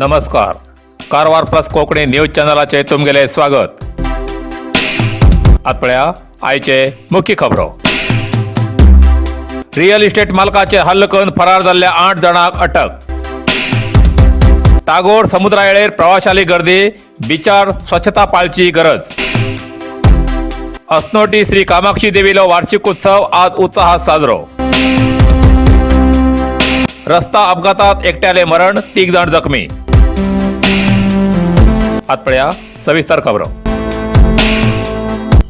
नमस्कार, Karwar plus Konkani news चॅनलाचे तुमगेले स्वागत. आत पळया आयचे मुख्य खबरो. रियल इस्टेट मालकाचे हल्ल करून फरार जाल्ल्या 8 जाणांक अटक. टागोर समुद्रावेळेर प्रवाशाली गर्दी, बिचार स्वच्छता पाळची गरज. असनोटी श्री कामाक्षी देवीलो वार्षिक उत्सव आज उत्साहात साजरो. रस्ता अपघातात एकट्याले मरण, 3 जण जखमी. आत पळया सविस्तर खबरो.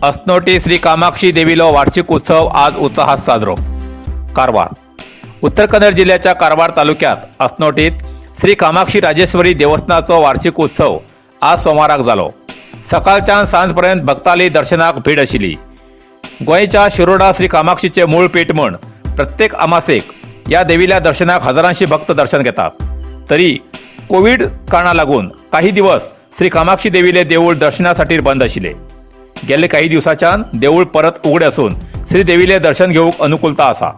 असनोटी श्री कामाक्षी देवीलो वार्षिक उत्सव आज उत्साहात साजरो. कारवार, उत्तर कन्नड जिल्ह्याच्या कारवार तालुक्यात असनोटीत श्री कामाक्षी राजेश्वरी देवस्थानाचो वार्षिक उत्सव आज सोमाराक जालो. सकाळच्यान सांजपर्यंत भक्ताली दर्शनाक भीड आशिल्ली. गोंयच्या शिरोडा श्री कामाक्षीचे मूळ पीठ म्हूण प्रत्येक अमासेक या देवील्या दर्शनाक हजारांशी भक्त दर्शन घेतात. तरी कोविड कारणा लागून काही दिवस श्री कामाक्षी देवीले देऊळ दर्शनासाठी बंद आशिल्ले. गेले काही दिवसाच्यान देऊळ परत उघडे असून श्री देवीले दर्शन घेवंक अनुकूलता आसा.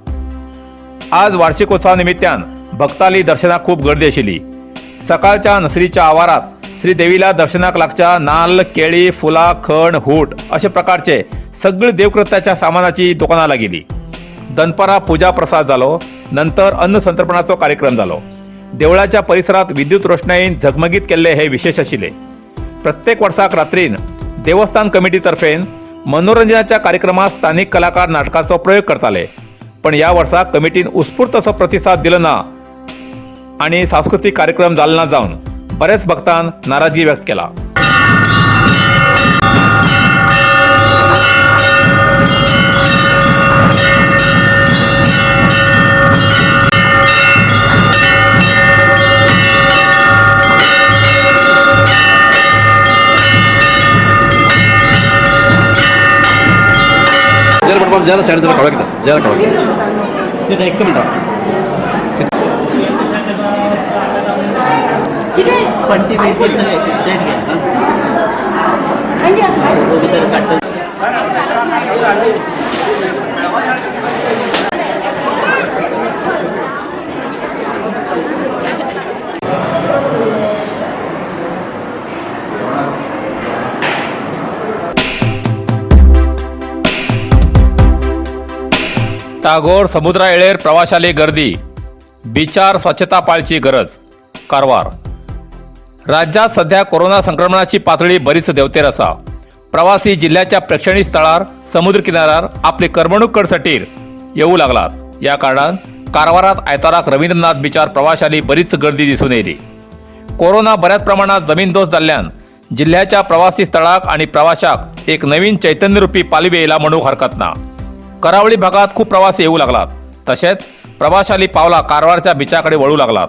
आज वार्षिकोत्सवा निमित्तान भक्ताली दर्शनाक खूप गर्दी आशिल्ली. सकाळच्या नसरीच्या आवारात श्री देवीला दर्शनाक लागच्या नाल्ल, केळी, फुलां, खण, हूट अशा प्रकारचे सगळी देवकृत्याच्या सामानाची दुकानां लागिल्ली. दनपारा पूजा प्रसाद जालो, नंतर अन्न संतर्पणाचो कार्यक्रम जालो. देवळाच्या परिसरात विद्युत रोषणाईन झगमगीत केल्ले हे विशेष आशिल्ले. प्रत्येक वर्साक रात्रीन देवस्थान कमिटी तर्फेन मनोरंजनाच्या कार्यक्रमात स्थानिक कलाकार नाटकाचो प्रयोग करताले, पण ह्या वर्सा कमिटीन उत्स्फूर्त असो प्रतिसाद दिलो ना आणि सांस्कृतीक कार्यक्रम जालो ना जावन बरेच भक्तान नाराजी व्यक्त केला. जरा पटपट जरा साईड जरा काढा किती जरा काढा एक मिनिट. पंटी बिंटी सगळे सेट घ्या. तर काढतो. टागोर समुद्रा येळेर प्रवाशाली गर्दी, बिचार स्वच्छता पाळची गरज. कारवार, राज्यात सध्या कोरोना संक्रमणाची पातळी बरीच देंवतेर आसा. प्रवासी जिल्ह्याच्या प्रेक्षणीय स्थळार, समुद्र किनाऱ्यार आपली करमणूक करसाठी येऊ लागलात. या कारणान कारवारात आयताराक रवींद्रनाथ बिचार प्रवाशाली बरीच गर्दी दिसून येयली. कोरोना बऱ्याच प्रमाणात जमीनदोस्त जाल्ल्यान जिल्ह्याच्या प्रवासी स्थळाक आणि प्रवाशाक एक नवीन चैतन्यरूपी पालवी येयला म्हणूंक हरकत ना. करावळी भागात खूप प्रवासी येऊ लागलात, तसेच प्रवाशाली पावला कारवारच्या बिचाकडे वळू लागलात.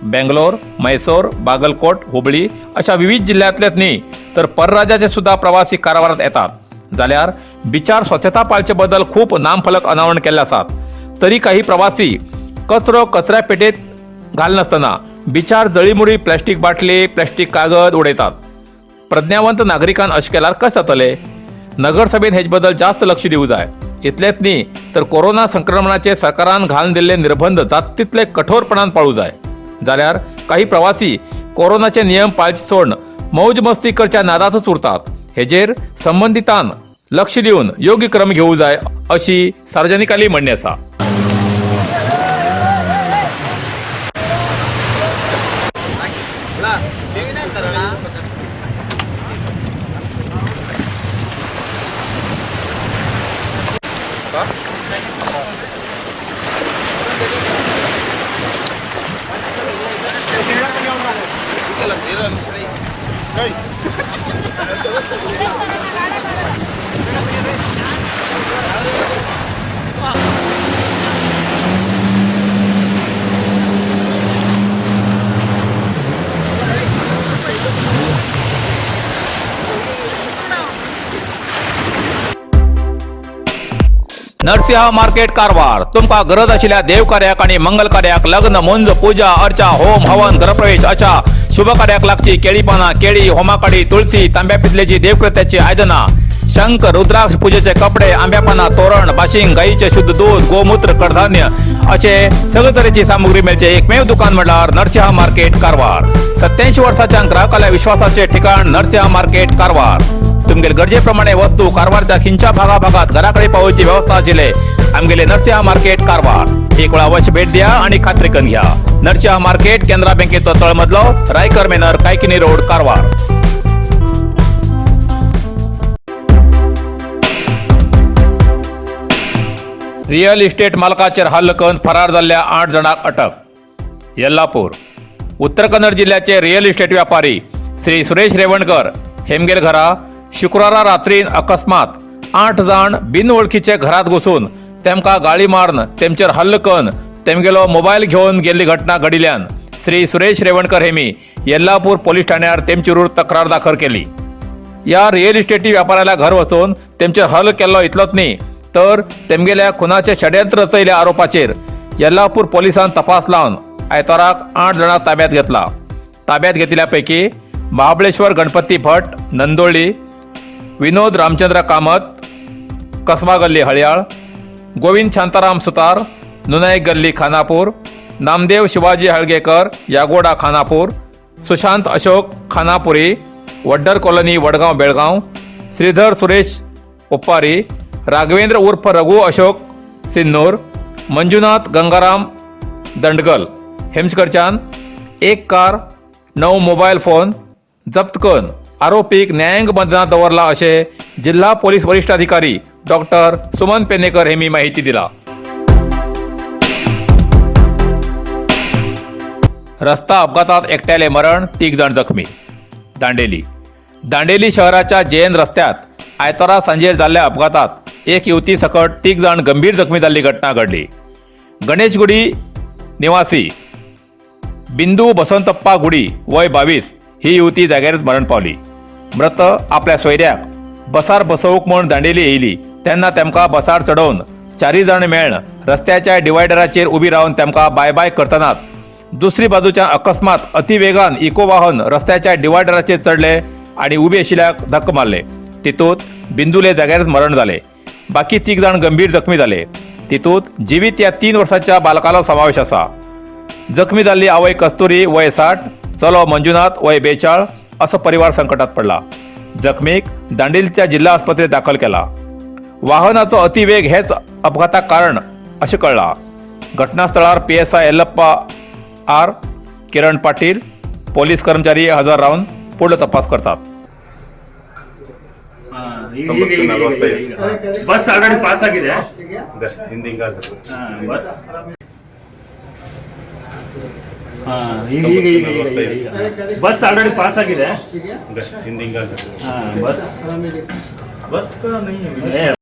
बेंगलोर, म्हैसूर, बागलकोट, हुबळी अशा विविध जिल्ह्यातलेच न्ही तर परराज्याचे सुद्धा प्रवासी कारवारात येतात. जाल्यार बिचार स्वच्छता पाळचे बद्दल खूप नामफलक अनावरण केल्ले आसात, तरी काही प्रवासी कचरो कचऱ्या पेटेत घालनासतना बिचार जळीमुळी प्लॅस्टीक बाटली, प्लॅस्टीक कागद उडयतात. प्रज्ञावंत नागरिकान अशें केल्यार कशें जातलें? नगरसभेन हेजे बद्दल जास्त लक्ष दिवं जाय. इतलेंच न्ही तर कोरोना संक्रमणाचे सरकारान घालून दिल्ले निर्बंध जात तितले कठोरपणान पाळू जाय. जाल्यार काही प्रवासी कोरोनाचे नियम पाळचे सोडून मौज मस्ती करच्या नादातच उरतात. हेजेर संबंदितान लक्ष दिवन योग्य क्रम घेवू जाय अशी सार्वजनिकाली म्हणणी आसा. नरसिंह मार्केट कारवार, तुमकां गरज आशिल्ल्या देवकार्याक आनी मंगल कार्याक, लग्न, मुंज, पूजा अर्चा, होम हवन, घरप्रवेश अशा शुभ कार्याक लागची केळी पानां, केळी, होमाकाडी, तुळसी, तांब्या पितलेची देवकृत्याची आयदनां, शंख रुद्राक्ष पूजेचे कपडे, आंब्या पाना तोरण, बाशिंग, गाईचे शुद्ध दूध, गोमूत्र, कडधान्य असे सगळे तरेची सामुग्री मेळचे एकमेव दुकान म्हणल्यार नरसिंहा मार्केट कारवार. 87 वर्साच्या ग्राहकाला विश्वासाचे ठिकाण नरसिंहा मार्केट कारवार. तुमगेले गरजेप्रमाणे वस्तू कारवारच्या खिंच्या भागाभागात घराकडे पावोवची व्यवस्था आशिल्ले आमगेले नरसिंहा मार्केट कारवार. एक वेळा अवश्य भेट द्या आणि खात्री करून घ्या. नरसिंहा मार्केट, केनरा बँकेचो तळमजलो, Raikar manor, Kaikini road, Karwar. Real estate मालकाचेर हल्लो करून फरार जाल्ल्या 8 जाणांक अटक. येल्लापूर. उत्तर कन्नड जिल्ह्याचे रिअल इस्टेट व्यापारी श्री सुरेश रेवणकर हेमगेल घरा शुक्रारा रात्रीन अकस्मात 8 जाण बिनवळखीचे घरात घुसून तेमकां गाळी मारून तेमचेर हल्लो करून तेमगेलो मोबायल घेवन गेल्ली घटना घडिल्ल्यान श्री सुरेश रेवणकर हेमी येल्लापूर पोलीस ठाण्यार तेमचे तक्रार दाखल केली. या रिअल इस्टेटी व्यापाऱ्याला घर वचून तेमचेर हल्लो केल्लो इतलोच न्ही तर तेमगेल्या खुनाचे षडयंत्र रचयल्या आरोपाचेर येल्लापूर पोलिसान तपास लावन आयताराक 8 जाणांक ताब्यात घेतला. ताब्यात घेतिल्ल्या पैकी महाबळेश्वर गणपती भट नंदोळी, विनोद रामचंद्र कामत कसबा गल्ली हळयाळ, गोविंद शांताराम सुतार नुनाई गल्ली खानापूर, नामदेव शिवाजी हळगेकर यागोडा खानापूर, सुशांत अशोक खानापुरी वड्डर कॉलनी वडगाव बेळगाव, श्रीधर सुरेश उप्पारी, राघवेंद्र उर्फ रघु अशोक सिन्नूर, मंजुनाथ गंगाराम दंडगल हेमकडच्यान 1 कार, 9 मोबायल फोन जप्त करून आरोपीक न्यायांक बंधनात दवरला अशें जिल्हा पोलीस वरिष्ठ अधिकारी डॉक्टर सुमन पेनेकर हेमी माहिती दिला. रस्ता अपघातात एकट्याले मरण, 3 जाण जखमी. दांडेली. दांडेली शहराच्या जैन रस्त्यात आयतारा सांजेर जाल्ल्या अपघातात एक युवती सकट 3 जाण गंभीर जखमी जाल्ली घटना घडली. गणेशगुडी निवासी बिंदू बसंतप्पा गुडी वय 22 ही युवती जाग्यारच मरण पावली. मृत आपल्या सोयऱ्याक बसार बसोवंक म्हूण दांडेली येयली तेन्ना तेमकां बसार चडोवन 4 जाण मेळ्ळ रस्त्याच्या डिवायडराचेर उबी रावन तेमकां बाय बाय करतनाच दुसरी बाजूच्यान अकस्मात अतिवेगान इको वाहन रस्त्याच्या डिवायडराचेर चडले आणि उबी आशिल्ल्याक धक्क मारले. तितूंत बिंदूले जाग्यारच मरण जाले. बाकी 3 जाण गंभीर जखमी जाले. तितूंत जिवीत या 3 वर्साच्या बालकालो समावेश आसा. जखमी जाल्ली आवय कस्तुरी वय 60, चलो मंजुनाथ वय 42 असो परिवार संकटात पडला. जखमीक दांडेलीच्या जिल्हा आस्पत्रेत दाखल केला. वाहनाचो अतिवेग हेच अपघाताक कारण अशें कळ्ळां. घटनास्थळार PSI Yellappa R, Kiran Patil police कर्मचारी हजर रावन फुडलो तपास करतात. ಈಗ ಬಸ್ ಆಲ್ರೆಡಿ ಪಾಸ್ ಆಗಿದೆ. ಬಸ್ ಈಗ ಈಗ ಈಗ ಈಗ ಈಗ ಬಸ್ ಆಲ್ರೆಡಿ ಪಾಸ್ ಆಗಿದೆ. ಬಸ್ बस का नहीं है. ಏ,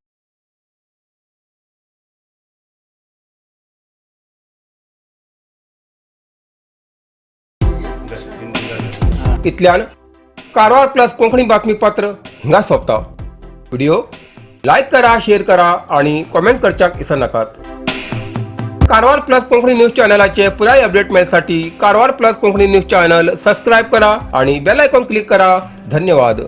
इतल्यान कारवार प्लस कोंकणी बातमीपत्र हिंगा सोंपता. व्हिडिओ लायक करा, शेअर करा आणि कॉमेंट करच्याक विसरनाकात. कारवार प्लस कोंकणी न्यूज चॅनलाचे पुराय update मेळसाठी Karwar plus Konkani news channel subscribe करा आणि बेल आयकॉन क्लिक करा. धन्यवाद.